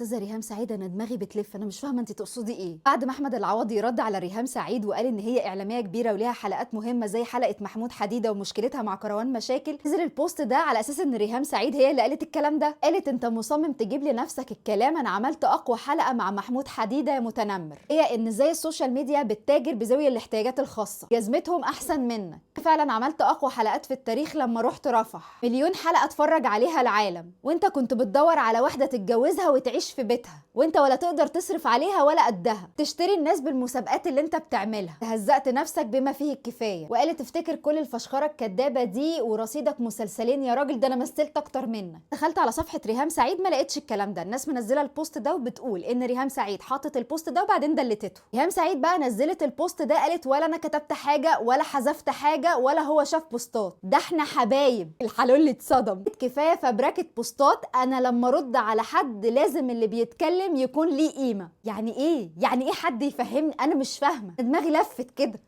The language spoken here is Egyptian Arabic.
استاذه ريهام سعيد انا دماغي بتلف، انا مش فاهمه انت تقصدي ايه. بعد ما احمد العوضي رد على ريهام سعيد وقال ان هي اعلامية كبيرة وليها حلقات مهمة زي حلقة محمود حديده ومشكلتها مع كروان مشاكل، نزل ال post ده على اساس ان ريهام سعيد هي اللي قالت الكلام ده. قالت انت مصمم تجيب لنفسك الكلام، انا عملت اقوى حلقة مع محمود حديده يا متنمر. هي ان ازاي ال social media بتتاجر بذوي الاحتياجات الخاصة، جزمتهم احسن منك. فعلا عملت اقوى حلقات في التاريخ لما رحت رفح، مليون حلقة اتفرج عليها العالم، وانت كنت بتدور على واحدة تتجوزها وتعيش في بيتها، وانت ولا تقدر تصرف عليها ولا قدها، تشتري الناس بالمسابقات اللي انت بتعملها، هزقت نفسك بما فيه الكفاية. وقالت افتكر كل الفشخره الكدابه دي ورصيدك مسلسلين يا راجل، ده انا مثلت اكتر منك. دخلت على صفحة ريهام سعيد ما لقيتش الكلام ده، الناس منزله ال post ده وبتقول ان ريهام سعيد حطت ال post ده وبعدين دلتته. ريهام سعيد بقى نزلت ال post ده قالت ولا انا كتبت حاجة ولا حذفت حاجة ولا هو شاف بوستات، ده احنا حبايب. الحلول اتصدم. كفاية فبركه بوستات، انا لما ارد على حد لازم اللي بيتكلم يكون ليه قيمة. يعني ايه؟ يعني ايه حد يفهمني؟ انا مش فاهمه، دماغي لفت كده.